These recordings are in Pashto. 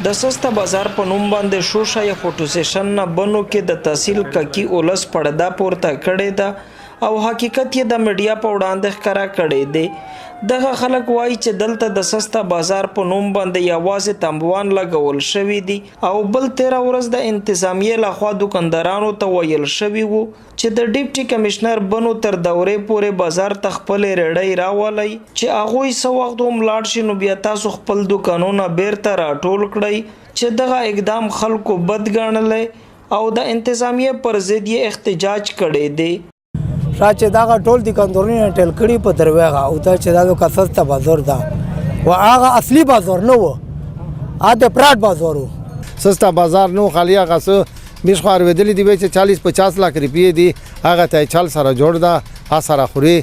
د سسته بازار په نوم باندې شوشه یا فوټو سیشن نه بنو کې د تحصیل ککی اولس پرده پورته کړې ده او حقیقت یې د میډیا په وړاندې ښکاره کړی دی. دغه خلک وایي چې دلته د سسته بازار په نوم باندې یوازې تمبوان لګول شوي دي او بل تېره ورځ د انتظامیې لخوا دوکاندارانو ته ویل شوي وو چې د ډیپټي کمشنر بنو تر دورې پورې بازار ته خپلې رېړۍ راولئ، چې هغوی څه وخت هم لاړ شي نو بیا تاسو خپل دوکانونه بیرته راټول کړئ، چې دغه اقدام خلکو بد ګڼلی او د انتظامیې پر ضد یې احتجاج کړی دی. چې دغه ټول دکاندارونه ټل کړي په دروغه، او دا چې دا د سسته بازار ده و هغه اصلي بازار نه و، هغه د پراټ بازار و. سستا بازار نو خالی هغه څه میش خو اورېدلي دي چې 40 50 لاک روپیې دي، هغه ته چل سره جوړ ده، ها سره خوري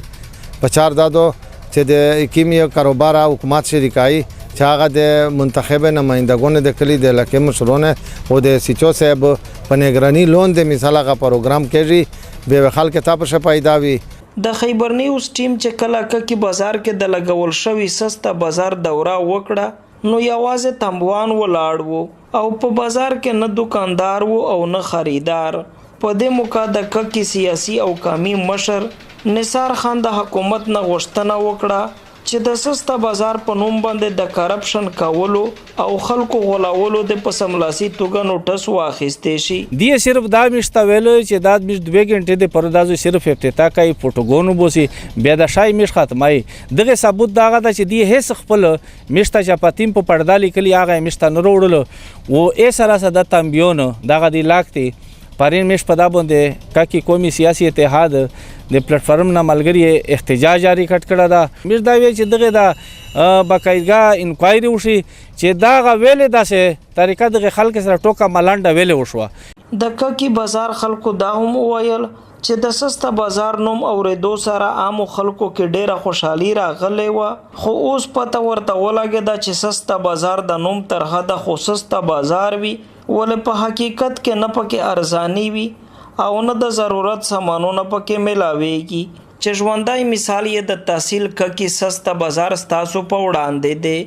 په چار دادو چې د کیم یو کاروبار حکومت شریکای چې هغه د منتخب نمایندګانو د کلي د علاقې مشرونه او د سیچو صاحب په نگرانی لون د مثال هغه پروګرام کېږي به خلک ته په پیدا وي. د خیبر نیوز ټیم چې کله ککی بازار کې د لګول شوي سسته بازار دوره وکړه نو یوازې تمبوان ولاړ وو او په بازار کې نه دکاندار وو او نه خریدار. په دې موقع د ککی سیاسي او قامي مشر نثار خان د حکومت نه غوښتنه وکړه چې د سسته بازار په نوم باندې د کرپشن کولو او خلکو غولولو د په سملاسي توګه نوټس واخیستې شي. دی صرف دا مشته ویل چې دا مش 2 غنټې د پر دازو صرف افتتاح کوي، فوټوګونو بوسي، بیا د شای مش ختمای. دغه ثبوت داغه ده چې دی هیڅ خپل مشته چې پتیم په پرده لیکلی هغه مشته نه وروړل و ای سره سره د تنبیون دغه دی لاکتی پرین مش په دا باندې کاکي قومي سیاسي اتحاد د پلیټ فارم نه ملګری احتجاج جاری کټ کړه ده. مش دا وی چې دغه دا باقاعده انکوایري وشي چې دا ویلې داسې طریقه دغه خلک سره ټوکه ملنډه ویلې وشوه. د ککی بازار خلکو دا هم وویل چې د سسته بازار نوم اورېدو سره عامو خلکو کې ډېره خوشحالي راغلې وه، خو اوس پته ورته ولګېده چې سسته بازار د نوم تر حده خو سسته بازار وي، ولې په حقیقت کې نه پکې ارزاني وي او نه د ضرورت سامانونه پکې میلاویږي، چې ژوندی مثال یې د تحصیل ککی سسته بازار ستاسو په وړاندې دی.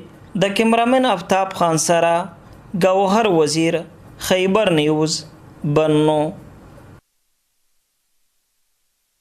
د کیمرامین افتاب خان سره ګوهر وزیر، خیبر نیوز، بنو.